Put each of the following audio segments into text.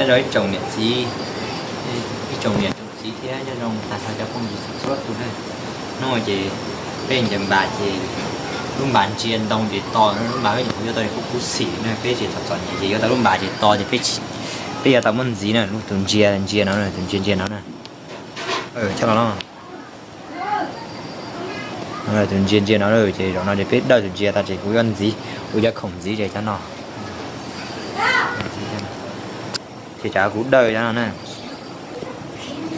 Nyob zoo ib tsoom niam txiv, ib tsoom niam tsoom txiv thiab nyob zoo tag nrho cov phooj ywg txhua txhua tus na. Hnub no ces peb ncaws npas ces lub npas ntsia ntoo ces to, lub npas peb nyuam qhuav yuav tau ces kuj kub xim na, peb tsis txom txom nyem ces yuav tau lub npas ces to ces peb, peb yuav tau muab ntxiv na, lub tus ntsia ntsia no na, tus ntsia ntsia no na. Coj los no. Tus ntsia ntsia no ces zaum no ces peb dawj tus ntsia tas ces kuv yuav ntxiv, kuv yuav khoom ntxiv ces cov no. Ces tsam kuv dawj cov no na,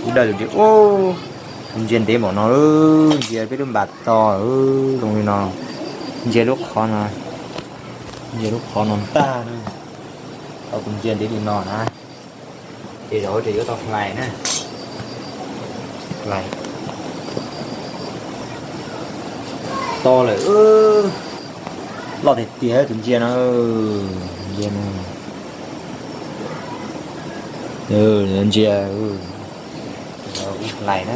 kuv dawj tus ntsia, tus ntsia ntev npaum no, ntsia peb lub npas to zoo li no, ntsia lub qhov no, ntsia lub qhov no ntag na, tau tus ntsia ntev li no na. Ces zaum no ces yuav tau hlais na, hlais to lawm, loj tiag tiag tus ntsia no, ntsia no, ntsia, hlais na,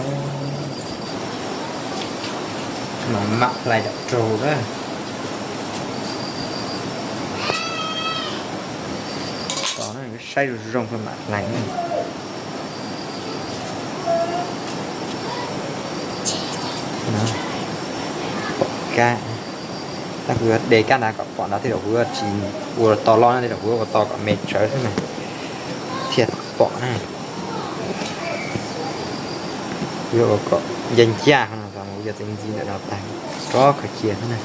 mam hlais dam raug na. Tos saib zoo zoo mam hlais na. Pom kab, tab kuv yuav de kab ntawd kom pom ntawd, tej zaum kuv yuav tsis ua to loj na, tej zaum kuv yuav ua to kom me tsawv xwb na, thiaj pom na. Kuv yuav ua kom ncaj ncaj no, kuv yuav txiav ntxiv ntawm no tag, rov khaws cia xwb na.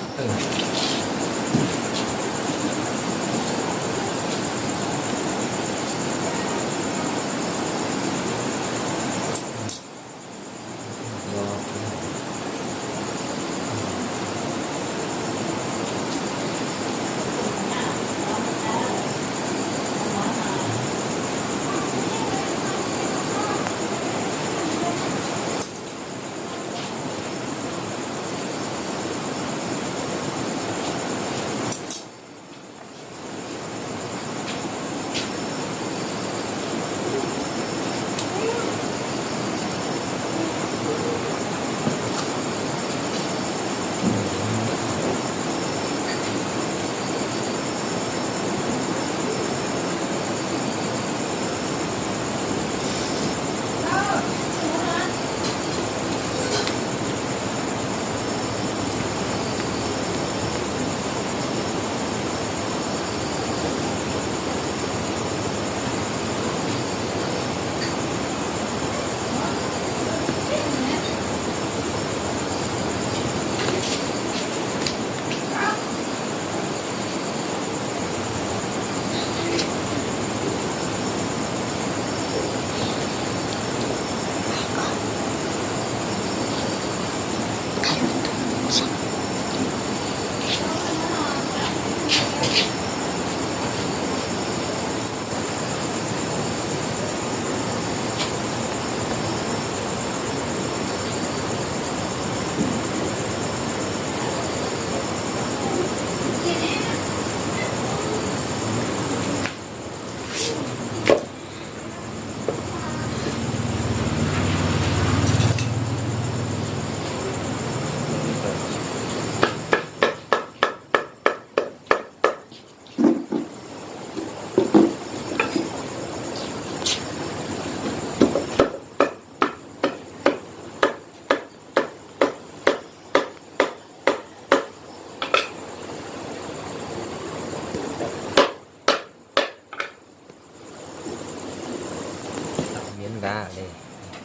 Miễn vá ở đây,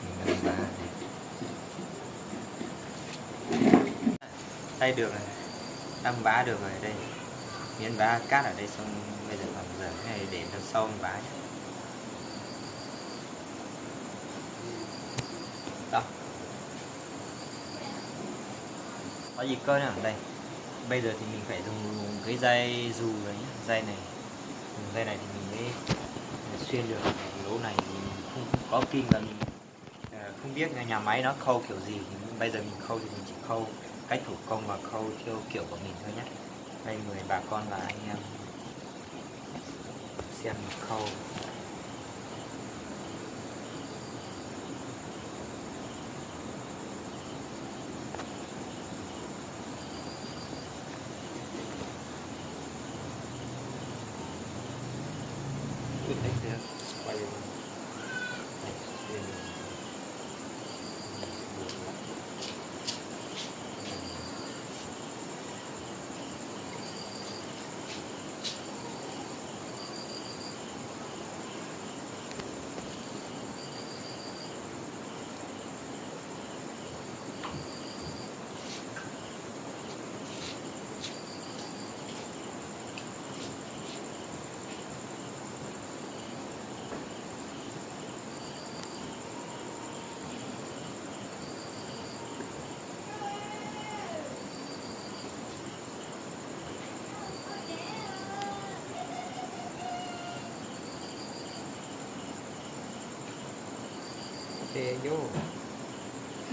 mình đang vá ở đây. Đây được rồi, đang vá được rồi đây. Miễn vá cát ở đây xong bây giờ còn dở cái này để đằng sau mình vá nhé. Đó. Có gì cơ nè, đây. Bây giờ thì mình phải dùng cái dây dù rồi nhé, dây này. Dùng dây này thì mình mới xuyên được. Cái lỗ này thì mình không, không có kinh và mình ờ, không biết nhà máy nó khâu kiểu gì. Thì bây giờ mình khâu thì mình chỉ khâu cách thủ công và khâu theo kiểu của mình thôi nhé. Đây mời bà con và anh em xem mình khâu. Quên đấy, quay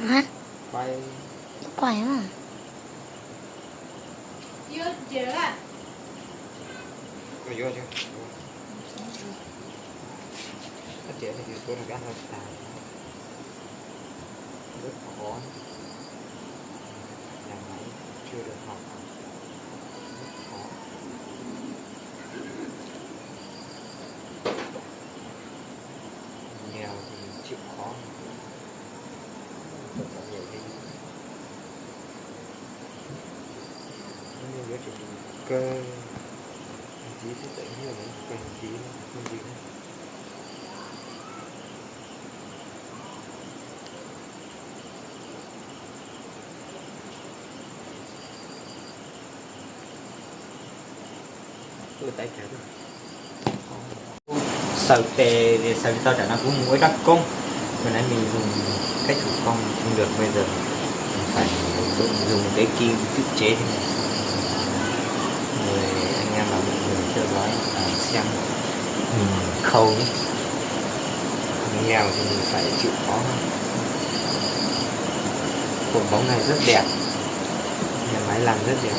Hả? Quay. Quay hả? Phát triển thì tôi là gắn hơi tàn. Rất khó. Nhà máy chưa được học. Rất khó. Nghèo thì chịu khó. Tôi cảm nhận thấy nó như quá trình cơ. Thậm chí cái tự nhiên nó cần gì, cần gì nữa. Xaws tes, xaws li tau tsam no kuv mus ua ib rab koob. Vừa nãy mình dùng cách thủ công không được, bây giờ mình phải dùng cái kim tự chế thế này. Mời anh em và mọi người theo dõi và xem mình khâu nhé. Nghèo thì mình phải chịu khó. Cột móng này rất đẹp. Nhà máy làm rất đẹp.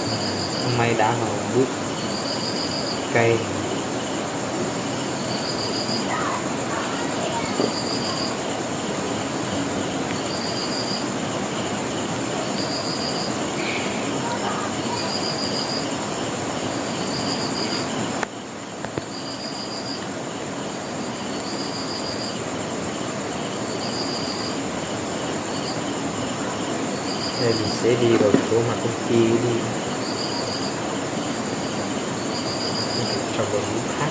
Hôm nay đã vào bụi cây. Đây mình sẽ đi vào cái chỗ mà công ty đi. Trong đội ngũ khác.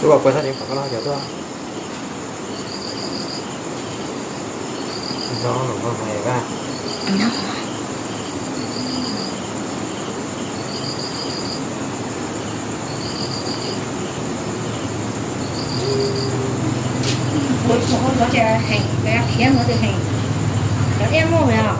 Tus uas puas tau deev kom koj los cov tuaj. No los noj mas vaj. Ua tsuag ua ntxov ces heev, khiav ntxov ces heev. Cov iab muaj li os.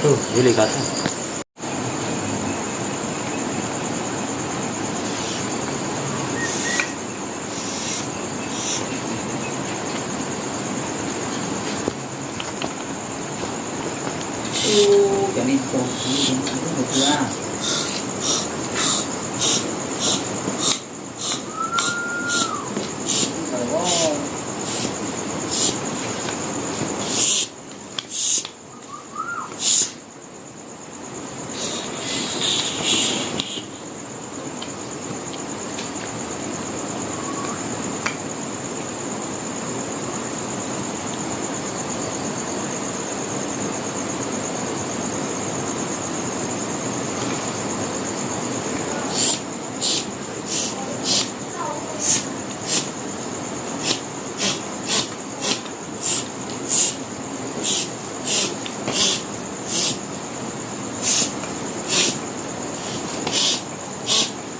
Tus ib li ko thiab. Cov neeg txaus siab,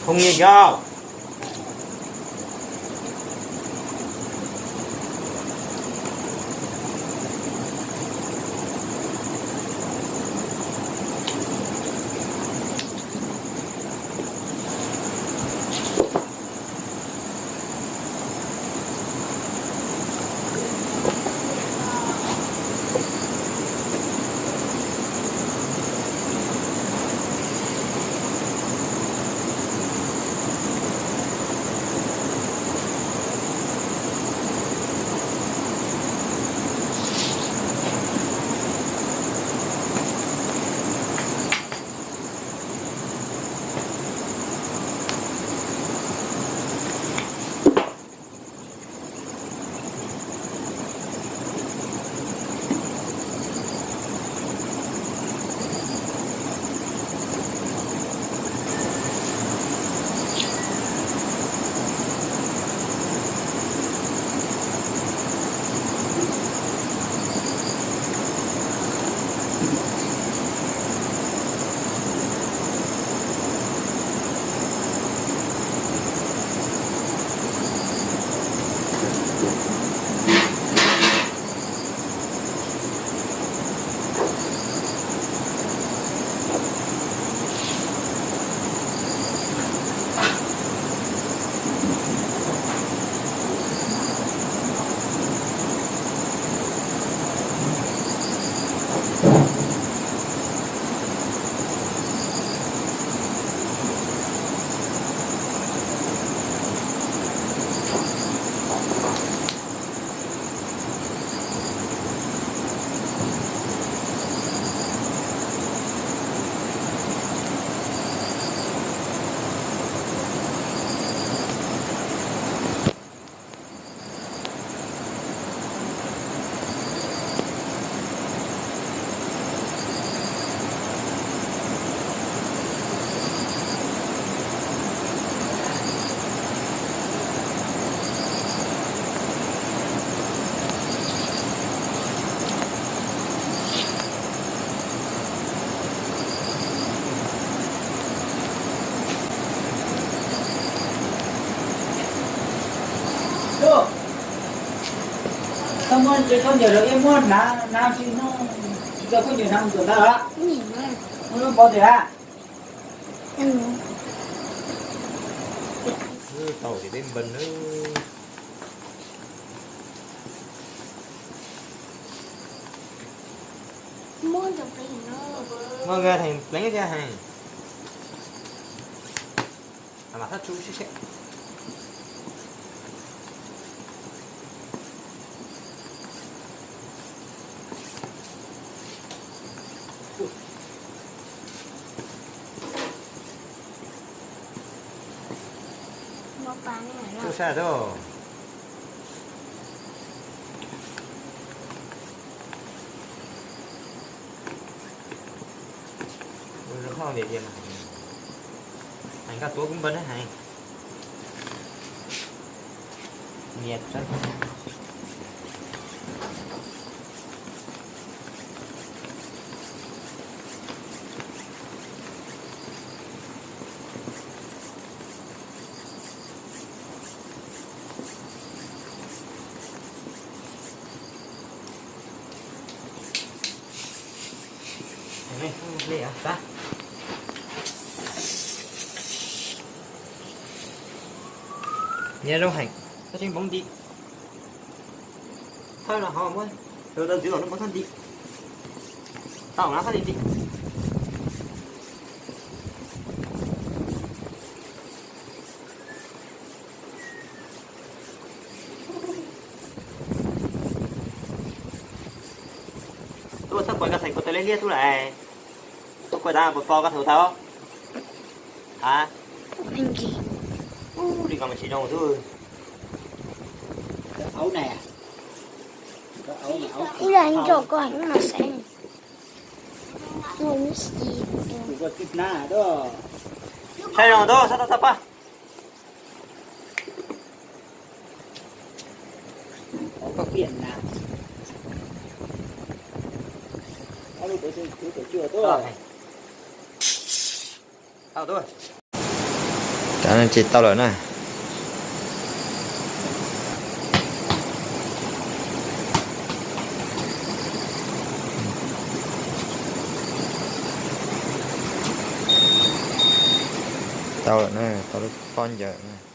Không nghe chưa? Koj muab tsev khaub ncaws rau ib muab hnav, hnav tsis hnub, tsis tau khaub ncaws hnav mus tuam ntag los? Muab lub npau tias. Tau ces peb npawg nawb. Muab nkawd theem pleev thiab heev. Mam thab tsu sib seb. Tsu sab tau. Zoo nkauj tiag tiag mas. Heev, koj tuav kuv npawg ne heev. Nyias txawb. Nyias zoo heev, koj tseem npoov nti. Thawj los ho muab rau tau ntxiv kom lub npau thawj nti. Tau na, fab li li. Tub, txhob kuav koj txhais kuv tau liab liab tub lawm. Tub, kuav tas puas pom koj thaum tau? Ha? Ub, li ko mas tsis zoo tub. Ib los nco koj heev mas xaiv. Saib zoo tub, txhob tau txhob pab. Ces tau lawm na. Tau lawm na, tau lub pob ncaws na.